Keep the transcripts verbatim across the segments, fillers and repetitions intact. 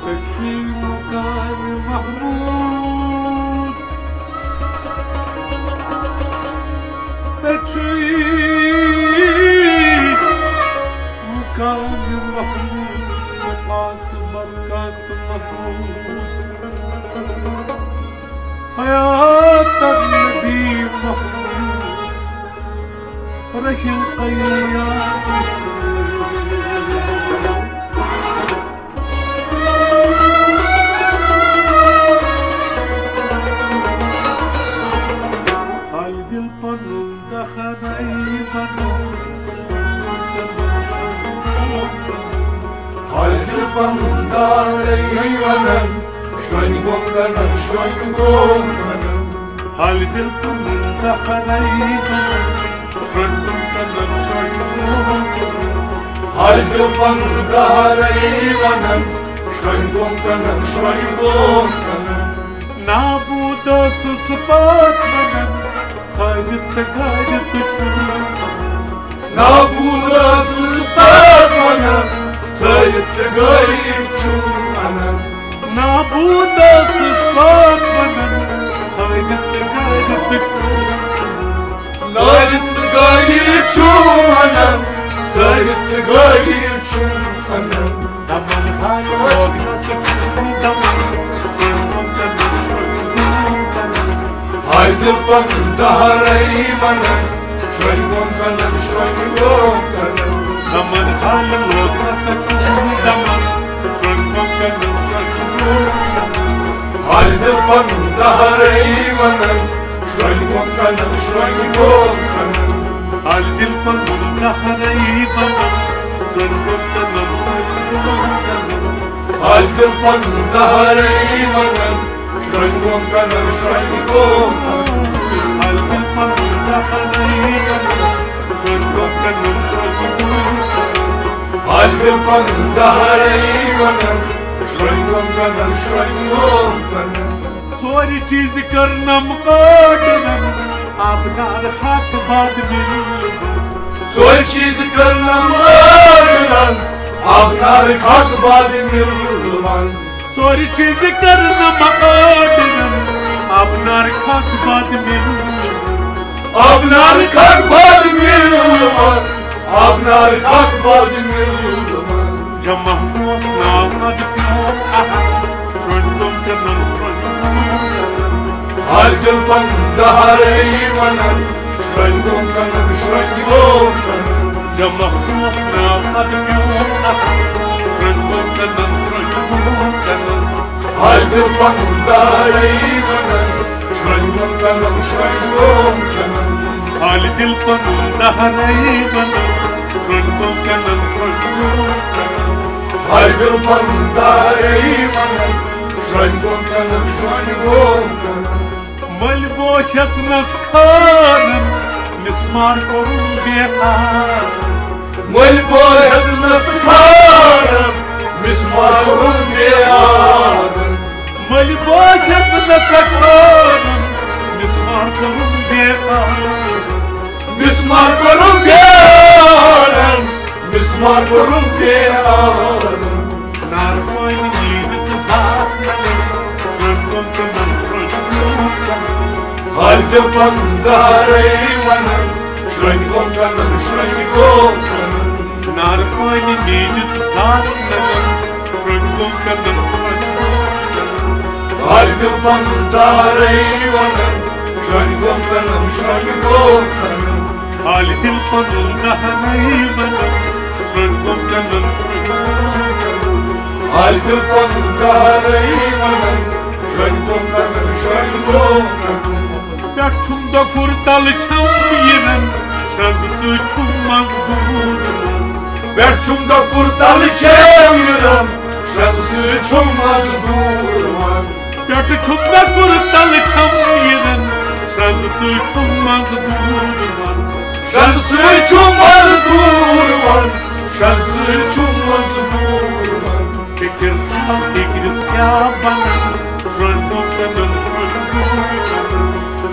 ژےٚ چھُے مُقام محمود، ژےٚ چھُے مُقام محمود، مقام محمود۔ حیات النبی محمود، رحیم قیاس۔ حال دل پنن دہنے بنن۔ حال دل پنن دہنے بنن۔ شۄنٛگہِ گوٚم کنن، شۄنٛگہِ گوٚم کنن۔ حال دل پنن دہنے بنن۔ شۄنٛگہِ گوٚم کنن، شۄنٛگہِ گوٚم کنن۔ حال دل پنن دہنے بنن۔ شۄنٛگہِ گوٚم کنن، شۄنٛگہِ گوٚم کنن۔ نابود ٲسٕس پاک ونان، ژھٲرِتھ تہٕ گٲرِتھ چھُ۔ نابود ٲسٕس پاک ونان، ژھٲرِتھ تہٕ گٲرِتھ چھُ انان۔ نابود ٲسٕس پاک ونان، ژھٲرِتھ تہٕ گٲرِتھ چھُ۔ ژھٲرِتھ تہٕ گٲرِتھ چھُ انان، ژھٲرِتھ تہٕ گٲرِتھ چھُ انان۔ دمن حال لوگ نہ سُہ چھُ دمن، شۄنٛگہِ گوٚم کنن، شۄنٛگہِ گوٚم کنن۔ حال دل پنن دہنے بنن، شۄنٛگہِ گوٚم کنن، شۄنٛگہِ گوٚم کنن۔ دمن حال لوگ نہ سُہ چھُ دمن، شۄنٛگہِ گوٚم کنن، شۄنٛگہِ گوٚم کنن۔ حال دل پنن دہنے بنن، شۄنٛگہِ گوٚم کنن، شۄنٛگہِ گوٚم کنن۔ حال دل پنن دہنے بنن، شۄنٛگہِ گوٚم کنن، شۄنٛگہِ گوٚم کنن۔ حال دل پنن دہنے بنن، شۄنٛگہِ گوٚم کنن، شۄنٛگہِ گوٚم کنن۔ حال دل پنن دہنے بنن، شۄنٛگہِ گوٚم کنن، شۄنٛگہِ گوٚم کنن۔ حال دل پنن دہنے بنن، شۄنٛگہِ گوٚم کنن، شۄنٛگہِ گوٚم کنن۔ ژورِ چیٖزِ کٔرنم ٲٹنن، آبنار خاک باد مِلوان۔ ژورِ چیٖزِ کٔرنم ٲٹنن، آبنار خاک باد مِلوان۔ ژورِ چیٖزِ کٔرنم ٲٹنن، آبنار خاک باد مِلوان۔ آبنار خاک باد مِلوان، آبنار خاک باد مِلوان۔ جمع اوس ناو ادٕ پیوٚو احد، شۄنٛگہِ گوٚم کنن، شۄنٛگہِ گوٚم کنن۔ حال دل پنن دہنے بنن، شۄنٛگہِ گوٚم کنن، شۄنٛگہِ گوٚم کنن۔ جمع اوس ناو ادٕ پیوٚو احد، شۄنٛگہِ گوٚم کنن، شۄنٛگہِ گوٚم کنن۔ حال دل پنن دہنے بنن، شۄنٛگہِ گوٚم کنن، شۄنٛگہِ گوٚم کنن۔ حال دل پنن دہنے بنن، شۄنٛگہِ گوٚم کنن، شۄنٛگہِ گوٚم کنن۔ حال دل پنن دہنے بنن، شۄنٛگہِ گوٚم کنن، شۄنٛگہِ گوٚم کنن۔ مٔلۍ بو ہیٚژنس کھارن، مسمار کوٚرُن بے آرن۔ مٔلۍ بو ہیٚژنس کھارن، مسمار کوٚرُن بے آرن۔ مٔلۍ بو ہیٚژنس کھارن، مسمار کوٚرُن بے آرن۔ مسمار کوٚرُن بے آرن، مسمار کوٚرُن بے آرن۔ نارٕ پٲنۍ نیٖرِتھ زات نَنَن، شرٛنٛگُن تہٕ نَن شرٛنٛگُن۔ حالہِ دِل پَنُن دارے وَنَن، شرٛنٛگُن تہٕ نَن شرٛنٛگُن۔ نارٕ پٲنۍ نیٖرِتھ زات نَنَن، شرٛنٛگُن تہٕ نَن شرٛنٛگُن۔ حالہِ دِل پَنُن دارے وَنَن، شرٛنٛگُن تہٕ نَن شرٛنٛگُن۔ حالہِ دِل پَنُن دارے وَنَن، شرٛنٛگُن تہٕ نَن شرٛنٛگُن۔ حالہِ دِل پَنُن دارے وَنَن، شرٛنٛگُن تہٕ نَن شرٛنٛگُن۔ پٮ۪ٹھ چھُم دۄکُر تَلہٕ چھَم یِرَن، شرٛنٛگہٕ سۭتۍ چھُم مَزٕ دوٗر۔ پٮ۪ٹھ چھُم دۄکُر تَلہٕ چھَم یِرَن، شرٛنٛگہٕ سۭتۍ چھُم مَزٕ دوٗر۔ پٮ۪ٹھٕ چھُم دۄکُر تَلہٕ چھَم یِرَن، شرٛنٛگہٕ سۭتۍ چھُم مَزٕ دوٗر۔ شرٛنٛگہٕ سۭتۍ چھُم مَزٕ دوٗر۔ شرٛنٛگہٕ سۭتۍ چھُم مَزٕ دوٗر۔ فِکِر تھاو فِکرِس کیٛاہ بَنَن، شرٛنٛگُن تہٕ نَن شرٛنٛگُن۔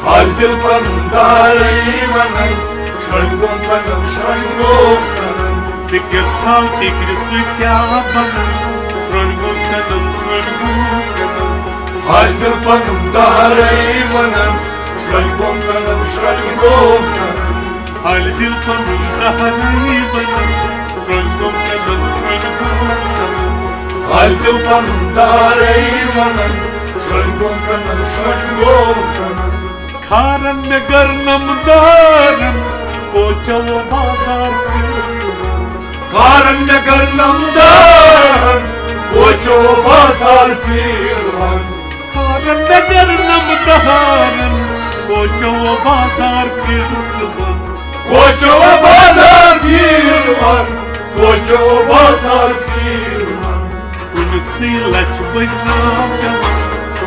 حالہِ دِل پَنُن دارے وَنَن، شرٛنٛگُن تہٕ نَن شرٛنٛگُن۔ فِکِر تھاو فِکرِ سۭتۍ کیٛاہ بَنَن، شرٛنٛگُن تہٕ نَن شرٛنٛگُن۔ حال دِل پنُن دارے ونان، شرۄنٛگۍ بۄن کنن، شرۄنٛگۍ بۄن کنن۔ حال دِل پنُن دارے ونان، شرۄنٛگۍ بۄن کنن، شرۄنٛگۍ بۄن کنن۔ حال دِل پنُن دارے ونان، شرۄنٛگۍ بۄن کنن، شرۄنٛگۍ بۄن کنن۔ کھارن مےٚ گرنم دارن، کوچو بازار پھیران۔ کھارن مےٚ گرنم دارن، کوچو بازار پھیران۔ کھارن مےٚ گرنم دارن، کوچو بازار پھیران۔ کوچو بازار پھیران، کوچو بازار پھیران۔ کُنسٕے لچھِ بٔدۍ ناو پٮ۪وان،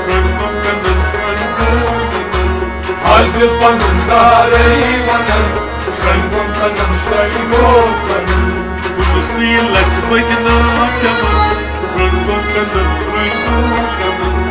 شرۄنٛگۍ بۄن کنن، شرۄنٛگۍ بۄن کنن۔ حال دِل پنُن دارے ونان، شرۄنٛگۍ بۄن کنن، شرۄنٛگۍ بۄن کنن۔ کُنسٕے لچھِ بٔدۍ ناو پٮ۪وان، شرۄنٛگۍ بۄن کنن، شرۄنٛگۍ بۄن کنن۔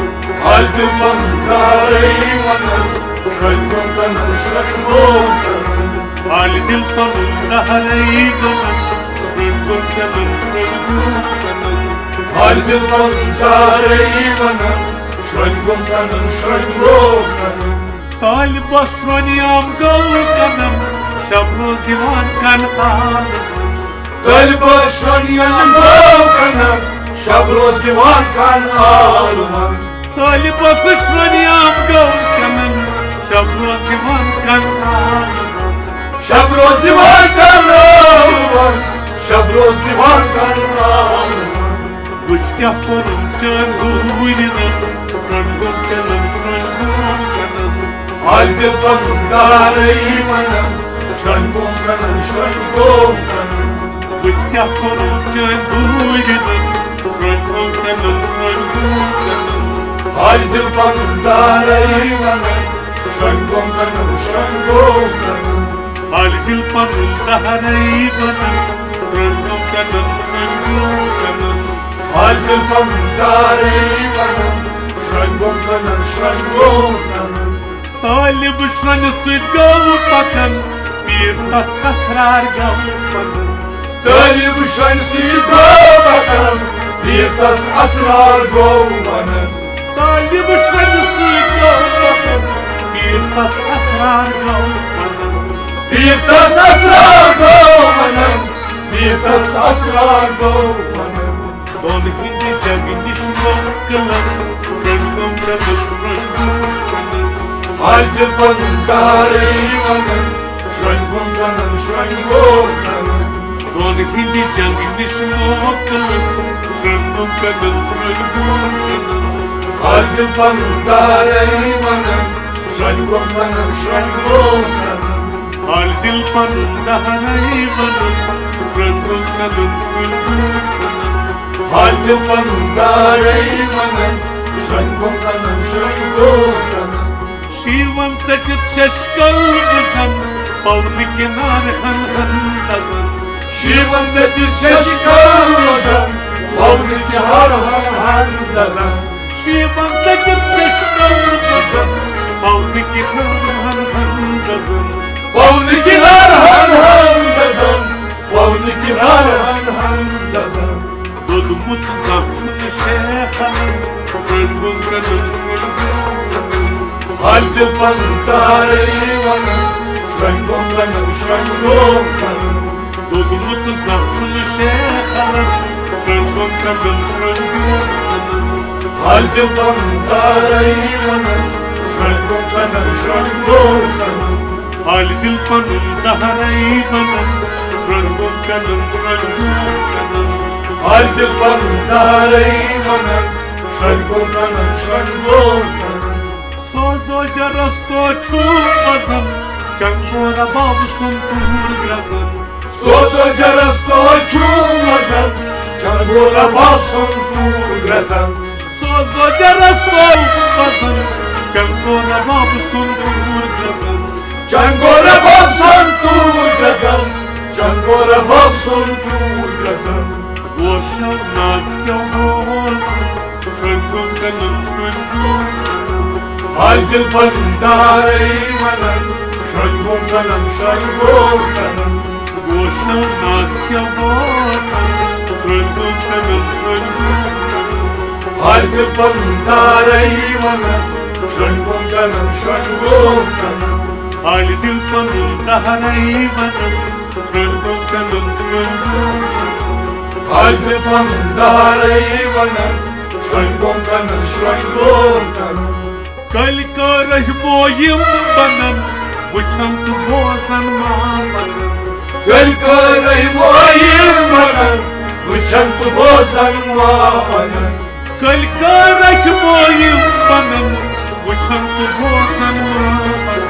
حال دِل پنُن دارے ونان، شرۄنٛگۍ بۄن کنن، شرۄنٛگۍ بۄن کنن۔ حال دِل پنُن دارے ونان، شرۄنٛگۍ بۄن کنن، شرۄنٛگۍ بۄن کنن۔ حال دِل پنُن دارے ونان، شرۄنٛگۍ بۄن کنن، شرۄنٛگۍ بۄن کنن۔ طالبس رۄنیام گل کنن، شب روز دِوان کن حال۔ طالبس رۄنیام گل کنن، شب روز دِوان کن حال۔ طالبس رۄنیام گل کنن، شب روز دِوان کن حال۔ شب روز دِوان کن حال، شب روز دِوان کن حال۔ وٕچھ کیٛاہ کوٚرُن چٲنۍ گوٗرٮ۪ن، شرۄنٛگۍ بۄن کنن، شرۄنٛگۍ بۄن کنن۔ حال دِل پنُن دارے ونان، شرۄنٛگۍ بۄن کنن، شرۄنٛگۍ بۄن کنن۔ وٕچھ کیٛاہ کوٚرُن چٲنۍ گوٗرٮ۪ن، شرۄنٛگۍ بۄن کنن، شرۄنٛگۍ بۄن کنن۔ حال دِل پنُن دارے ونان، شرۄنٛگۍ بۄن کنن، شرۄنٛگۍ بۄن کنن۔ حال دِل پنُن دارے ونان، شرۄنٛگۍ بۄن کنن، شرۄنٛگۍ بۄن کنن۔ حال دِل پنُن دارے ونان، شرۄنٛگۍ بۄن کنن، شرۄنٛگۍ بۄن کنن۔ طالب شرۄنہِ سۭتۍ گوٚو پکان، پیٖر تس اسرار گوٚو ونان۔ طالب شرۄنہِ سۭتۍ گوٚو پکان، پیٖر تس اسرار گوٚو ونان۔ طالب شرۄنہِ سۭتۍ گوٚو پکان، پیٖر تس اسرار گوٚو ونان۔ پیٖر تس اسرار گوٚو ونان، پیٖر تس اسرار گوٚو ونان۔ دۄن ہٕنٛدِ جنگہِ نِش مۄکلن، شرۄنٛگۍ بۄن کنن، شرۄنٛگۍ بۄن کنن۔ حال دِل پنُن دارے ونان، شرۄنٛگۍ بۄن کنن، شرۄنٛگۍ بۄن کنن۔ دۄن ہٕنٛدِ جنگہِ نِش مۄکلن، شرۄنٛگۍ بۄن کنن، شرۄنٛگۍ بۄن کنن۔ حال دِل پنُن دارے ونان، شرۄنٛگۍ بۄن کنن، شرۄنٛگۍ بۄن کنن۔ حال دِل پنُن دارے ونان، شرۄنٛگۍ بۄن کنن، شرۄنٛگۍ بۄن کنن۔ حال دِل پنُن دارے ونان، شرۄنٛگۍ بۄن کنن، شرۄنٛگۍ بۄن کنن۔ شیٖون ژٔٹِتھ ششکل وُزن، پونہٕ کِنارٕ ہن ہن دزن۔ شیٖون ژٔٹِتھ ششکل وُزن، پونہٕ کِنارٕ ہن ہن دزن۔ شیٖون ژٔٹِتھ ششکل وُزن، پونہٕ کِنارٕ ہن ہن دزن۔ پونہٕ کِنارٕ ہن ہن دزن، پونہٕ کِنارٕ ہن ہن دزن۔ دوٚدمُت زانٛہہ چھُنہٕ شیخن، شرۄنٛگۍ بۄن کنن، شرۄنٛگۍ بۄن کنن۔ حال دِل پنُن دارے ونان، شرۄنٛگۍ بۄن کنن، شرۄنٛگۍ بۄن کنن۔ دوٚدمُت زانٛہہ چھُنہٕ شیخن، شرۄنٛگۍ بۄن کنن، شرۄنٛگۍ بۄن کنن۔ حال دِل پنُن دارے ونان، شرۄنٛگۍ بۄن کنن، شرۄنٛگۍ بۄن کنن۔ حال دِل پنُن دارے ونان، شرۄنٛگۍ بۄن کنن، شرۄنٛگۍ بۄن کنن۔ حال دِل پنُن دارے ونان، شرۄنٛگۍ بۄن کنن، شرۄنٛگۍ بۄن کنن۔ سوزو جرستو چھُ وزن، چنگو رباب سُنٛد توٗر گرزن۔ سوزو جرستو چھُ وزن، چنگو رباب سُنٛد توٗر گرزن۔ سوزو جرستو وزن، چنگو رباب سُنٛد توٗر گرزن۔ چنگو رباب سُنٛد توٗر گرزن، چنگو رباب سُنٛد توٗر گرزن۔ گوشو ناز کیو بوز، شرۄنٛگۍ بۄن کنن، شرۄنٛگۍ بۄن کنن۔ حال دِل پنُن دارے ونان، شرۄنٛگۍ بۄن کنن، شرۄنٛگۍ بۄن کنن۔ گوشو ناز کیو بوز، شرۄنٛگۍ بۄن کنن، شرۄنٛگۍ بۄن کنن۔ حال دِل پنُن دارے ونان، شۄنٛگُن کنن، شۄنٛگُن کنن۔ حالہِ دِل پنُن دارے ونان، شۄنٛگُن کنن، شۄنٛگُن کنن۔ حالہِ دِل پنُن دارے ونان، شۄنٛگُن کنن، شۄنٛگُن کنن۔ کلۍ کارٕہۍ مویِم بنن، وٕچھن تہٕ بوزن ما ونن۔ کلۍ کارٕہۍ مویِم بنن، وٕچھن تہٕ بوزن ما ونن۔ کلۍ کارٕہۍ مویِم بنن، وٕچھن تہٕ بوزن ما ونن۔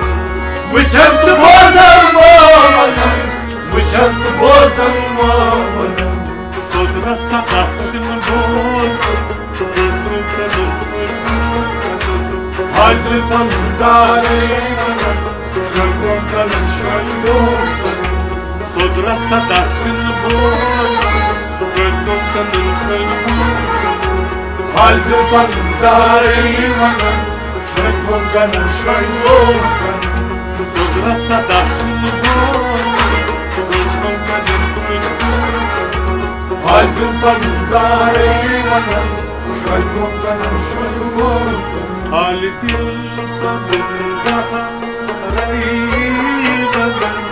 وٕچھن تہٕ بوزن ما ونن، وٕچھن تہٕ بوزن ما ونن۔ سوٚدرا سدا چھِنہٕ بوزان، سوٚدرا سدا چھِنہٕ بوزان۔ حالہِ دِل پنُن دارے ونان، شۄنٛگُن کنن، شۄنٛگُن کنن۔ سوٚدرا سدا چھِنہٕ بوزان، شۄنٛگُن کنن، شۄنٛگُن کنن۔ حالہِ دِل پنُن دارے ونان، شۄنٛگُن کنن، شۄنٛگُن کنن۔ سوٚدرا سدا چھِنہٕ بوزان، شۄنٛگُن کنن، شۄنٛگُن کنن۔ حالہِ دِل پنُن دارے ونان، شۄنٛگُن کنن، شۄنٛگُن کنن۔ حالہِ دِل پنُن دارے ونان۔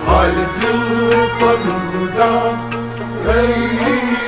حالہِ دِل پنُن دارے